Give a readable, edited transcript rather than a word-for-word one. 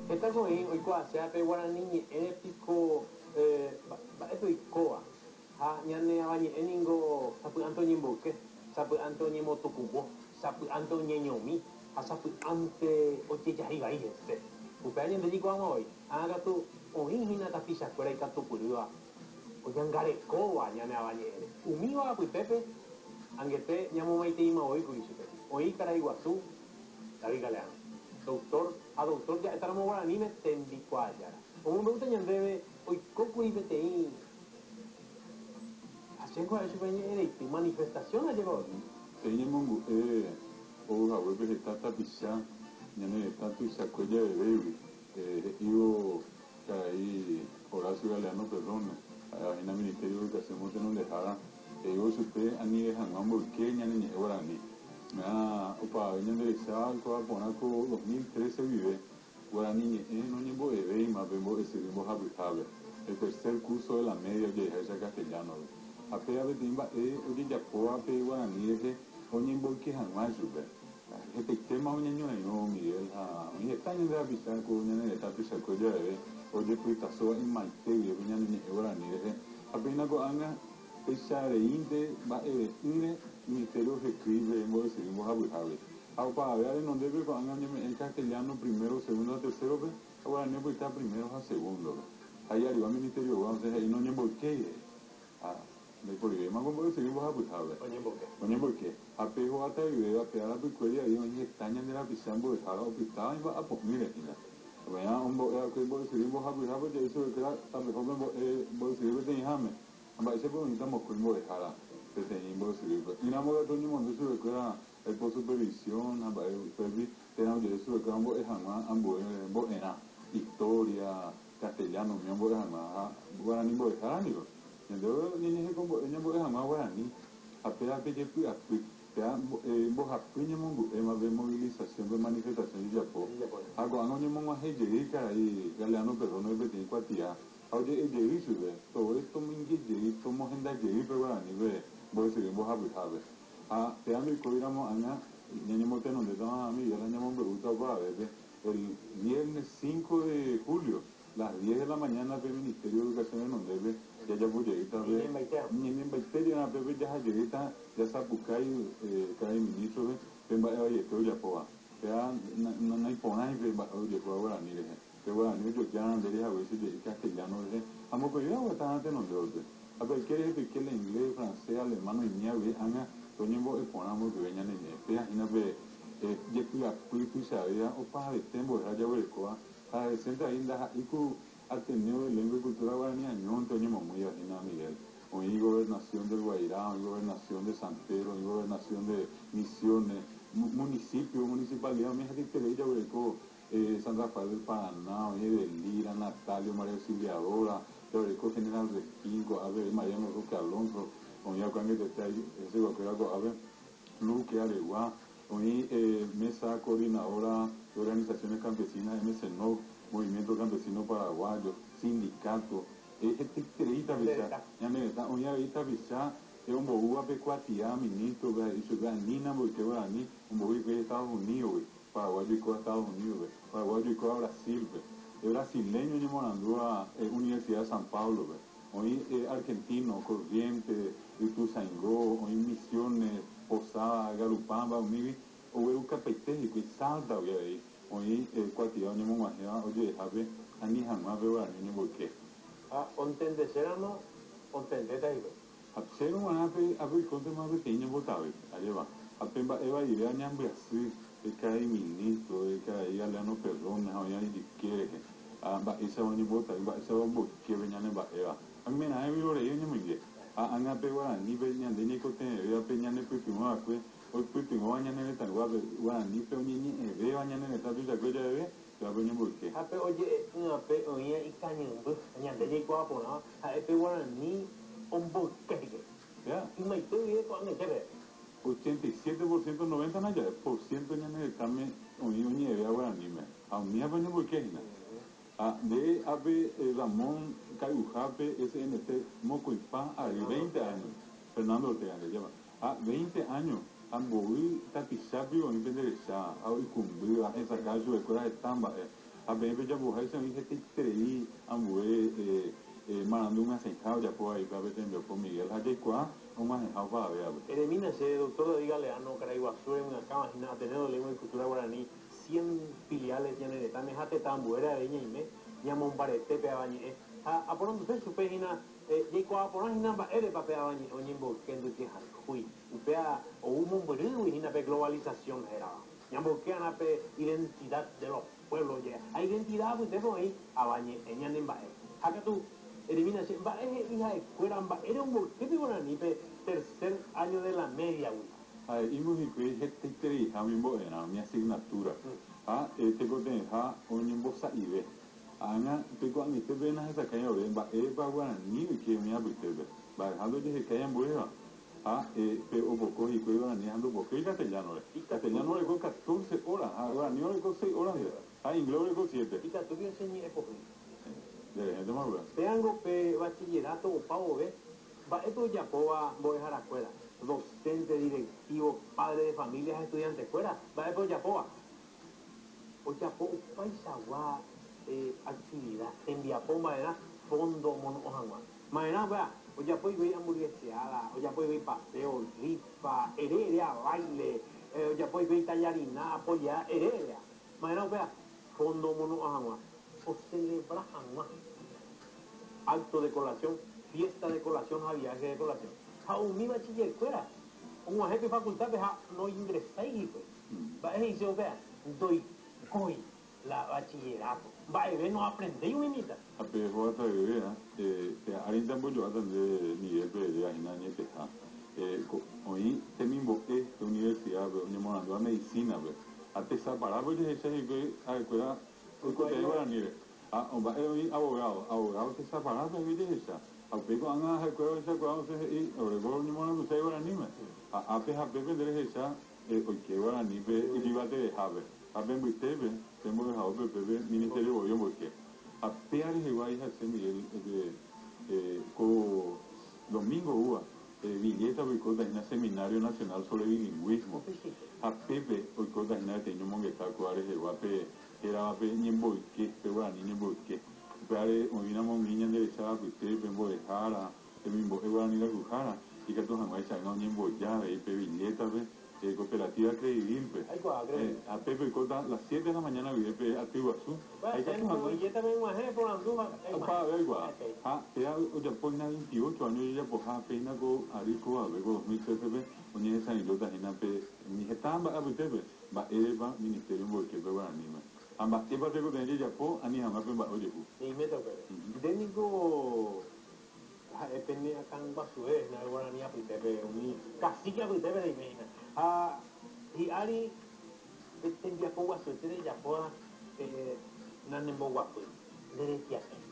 Hetáko oĩ oikuaaséva pe guarani ñe'ẽre piko mba'épe oikóva ha ñane avañe'ẽ ningo sapy'ánte oñemboyke, sapy'ánte oñemotukumbo, sapy'ánte oñeñomi ha sapy'ánte ojejahéi vai hese. Upéva ñande jaikuaáma voi. Ág̃a katu oĩ hína tapichakuéra ikatupyrýva oñangarekóva ñane avañe'ẽre. Umíva apytépe angete ñamomaiteíma voi kuri chupe. Oĩ karai guasu David Galeano, doctor ha doctor ja'étaramo guaraníme tembikuaajára. Omombe'úta ñandéve oikókuri peteĩ ha chéngo ha'e chupe ñe'ẽreity manifestación ajépa oĩ. Peteĩ ñemongu'e ou haguépe heta tapicha ñane retã tuichakue javevégui, he'ívo karai Horacio Galeano Perrone, ha'éva hína Ministerio de Educación motenondehára, he'ívo chupe anive hag̃ua mboyke ñane ñe'ẽ guarani. Umíva opavave ñanderecha oikuaa porã ko 2013 guive, guarani ñe'ẽ noñembo'evéima pe mbo'esyry mbohapyhápe, el tercer curso de la media oje'eháicha castellano-pe. Ha péva peteĩ mba'e ojejapóva pe guarani rehe oñemboyke hag̃ua chupe. Hetaitéma oñeñorairõ Miguel ha oĩ heta ñande rapicha ko ñane retã tuichakue javeve ojepytasóva ymaite guive pe ñane ñe'ẽ guarani rehe. Ha péina ko'ág̃a péicha reínte mba'eve'ỹre Ministerio ohekýi pe mbo'esyry mbohapyhágui. Ha opavave renondépe ko'ág̃a oñeme'ẽ castellano primero, segundo ha tercero-pe ha guarani opyta primero ha segundo-pe. Ha hi'arigua Ministerio-gua osẽ he'i noñemboykéi he'i. Ha ndaiporivéima ko mbo'esyry mbohapyhápe. Oñemboyke. Oñemboyke. Ha pe ho'atavyvéva pe arapykuéri avei oĩ heta ñande rapicha mbo'ehára opytáva imba'apo'ỹre hína. Upéva ombo'e va'ekue mbo'esyry mbohapyhápe oje'e chupekuéra tapehópe mbo'e mbo'esyry peteĩháme. Ha mba'éichapa oĩta mokõi mbo'ehára peteĩ mbo'esyrýpe. Ỹramo katu oñemonde chupekuéra aipo supervisión ha mba'e upépi térã oje'e chupekuéra ombo'e hag̃ua ambue mbo'erã, historia, castellano umi ombo'e hag̃ua ha guarani mbo'ehára niko. Ñandéve ñañehekombo'e ñambo'e hag̃ua guarani ha péva pe jepy'apy, péva mbohapy ñemongu'éma pe movilización, pe manifestación jejapo. Ha ko'ág̃a oñemog̃uahẽ jey karai Galeano Perrone peteĩ kuatia ha oje'e jey chupe, tove tomoinge jey, tomohenda jey pe guarani pe mbo'esyry mbohapyhápe. Ha péva ndoikóiramo ág̃a ñañemotenondétama Miguel ha ñamombe'úta opavavépe el viernes 5 de julio, las 10 de la mañana pe Ministerio de Educación renondépe jajapo jeýta pe ñeñembaite jeýta pépe jaha jeýta jasapukái karai ministro-pe pe mba'e vaiete ojapóva. Péva naiporãi pe mba'e ojejapóva guarani rehe. Pe guarani ojoja ndéve haguéicha jey castellano rehe ha mokõivéva oguataha tenondévope. Ha pe yke rehe toike la inglés, francés, alemán oimia guive ág̃a toñembo'e porã mokõive ñane ñe'ẽ. Péva hína pe jepy'apy tuichavéva opavete mbo'eha jaguerekóva ha hesénte avei ndaha'éi ku Ateneo de Lengua y Cultura Guarani añónte oñemomýiva hína Miguel. Oĩ Gobernación del Guairá, oĩ Gobernación de San Pedro, oĩ Gobernación de Misiones, municipio, municipalidad umi hetaiterei jaguereko San Rafael del Paraná, oĩ Edelira, Natalio, María Auxiliadora, jaguereko General Resquín, ko'ápe Mariano Roque Alonso, oĩ va'ekue angetete heseguakuéra ko'ápe, Luque, Aregua, oĩ Mesa Coordinadora de Organizaciones Campesinas, MCNOC, Movimiento Campesino Paraguayo, sindicato, hetaiterei tapicha, ñane retã, oĩ avei tapicha omboúva pe kuatia ministro-pe he'i chupe anína mboyke guarani ombou hikuái Estados Unidos-gui, Paraguay oikóva Estados Unidos-pe, Paraguay oikóva Brasil-pe, brasileño oñemorandúva Universidad de San Pablo-pe, oĩ argentino, Corrientes, Ytusaingo, oĩ Misiones, Posada, Garupamba, umígui oguerukapaite hikuái Salta-gui avei oĩ kuatia oñemog̃uahẽva oje'ehápe ani hag̃ua pe guarani oñemboyke. Ha ontendeséramo ontendéta hikuái. Ha chéve g̃uarã pe apoikóntema peteĩ ñembotavy, ajépa. Ha pe mba'e vaivéva ñambyasy pe karai ministro, pe karai Galeano Perrone ha oĩva ijyke rehe. Ha mba'éichapa oñembotavy, mba'éichapa omboyke pe ñane mba'éva. Ha oimeraẽ vyrorei oñemoinge. Ha ág̃a pe guaranípe ñande ñaikotevẽvéva pe ñanepytyvõ va'ekue oipytyvõva ñane retãyguápe, guaranípe oñeñe'ẽvéva ñane retã tuichakue javeve, pévape oñemboyke. Ha pe oje'e'ỹvape oĩva ikañymby, ñande jaikuaa porãva, ha'e pe guarani omboyke hikuái. Ymaite guive ko'ag̃aite peve. 87%, 90 na jave, por ciento ñane retãme oĩ oñe'ẽvéva guaraníme, ha umívape oñemboyke hína. Ha nde ápe Ramón Kay'uhápe SNT mokõipa ary, 20 años, Fernando Ortega nde java, ha 20 años, ha mbovy tapichápe oĩ pende recha, ha oikũmbýva, hesakã chupekuéra heta mba'e. Ha peẽ pejapoháicha oĩ hetaiterei ambue marandu myasẽiha ojapóva hikuái pe tembiapo Miguel ha jaikuaa og̃uahẽha opavavévape. Eremína che, Doctor David Galeano, karai guasu remyakãva hína Ateneo de Lengua y Cultura Guaraní 100 filiales ñane retãme ha tetã ambuére avei ñaime ñamombarete pe avañe'ẽ ha aporanduse chupe hína jaikuaa porã hína mba'érepa pe avañe'ẽ oñemboyke ndojehayhúi upéva ou mombyrýgui hína pe globalización hérava ñamboyke'arã pe identidad de los pueblos je'e ha identidad apytépe oĩ avañe'ẽ ñanemba'e ha katu eremína che mba'e he'i ha'ekuéra mba'ére omboyke pe guarani pe tercer año de la media-gui. Ha'e'ívo hikuái hetaitereiha umi mbo'erã, umi asignatura, ha tekotevẽha oñembosa'ive. Ág̃a peiko'ag̃aite pe nahesakãi ore mba'épa guarani oike umi apytépe, mba'eha ndojehekái ambuéva, ha pe opoko hikuái guarani ha ndopokói castellano-re. Castellano oreko 14 horas, ha guarani oreko 6 horas-nte, ha inglés oreko 7. Ikatúke che ñe'ẽ pohýi. Nderehéntema upéva. Péango pe bachillerato opa vove, mba'épa ojapóva mbo'eharakuéra, docente, directivo, padre de familia ha estudiante-kuéra, mba'épa ojapóva? Ojapo opaichagua actividad, tembiapo mba'erã fondo omono'õ hag̃ua. Ma'erã upéva, ojapo hikuái hamburgueseada, ojapo hikuái paseo, rifa, ere erea baile, ojapo hikuái tallarina, pollada, ere erea. Ma'erã upéva, fondo omono'õ hag̃ua, ocelebra hag̃ua acto de colación, fiesta de colación ha viaje de colación. Ha umi bachillerkuéra og̃uahẽ pe facultad-pe ha noingresái hikuái. Mba'e he'ise upéva? Ndoikói la bachillerato. Mba'eve noaprendéi umi mitã. Ha pe hógatavyvéva, pe árinte ambojo'áta nde Miguel pe eréva hína añeteha. Oĩ temimbo'e pe universidad-pe oñemoarandúva medicina-pe. Ha tesaparápe ojehecha hikuái ha'ekuéra oikotevẽ guaraníre. Ha mba'e oĩ abogado. Abogado tesaparápe ojehecha. Ha upéi ko'ág̃a ha'ekuéra ohechakuaa osẽ he'i oreko oñemoaranduséi guaraníme. Ha ápe ha pépe nde rehecha oike guaranípe ijyvatevehápe. Ha pe mbytépe, pe mbo'ehaópe pépe ministerio voi omboyke. Ha péa rehegua hase Miguel ko domingo oúva Villeta-pe oikóta hína Seminario Nacional sobre Bilingüismo. Ha pépe oikóta hína peteĩ ñomongeta kóva rehegua pe hérava pe ñemboyke, pe guarani ñemboyke. Upévare oĩramo umi ñanderecháva apytépe mbo'ehára, temimbo'e guarani rayhuhára, ikatu hag̃uáicha ág̃a oñemboja avei pe Villeta-pe Cooperativa Credibil-pe. Aikuaa, Credibil. Ha pépe oikóta las 7 de la mañana guive pe aty guasu. Ha ikatu hag̃ua Villeta-pe og̃uahẽ porandu ha Opavave oikuaa. Ha péa ojapo hína 28 año ojejapoha péina ko ary kóvape, ko 2013-pe oñehesa'ỹijóta hína pe umi heta mba'e apytépe mba'érepa ministerio omboyke pe guaraníme. Ha mba'épa tekotevẽ jejapo ani hag̃ua pe mba'e ojehu. Ñaiméta upépe. Nde niko ha'e pene akãguasuve hína guarani apytépe, umi cacique apytépe reime hína. Ha hi'ári pe tembiapo guasuete rejapóva nanemboguapy, nderetia'e.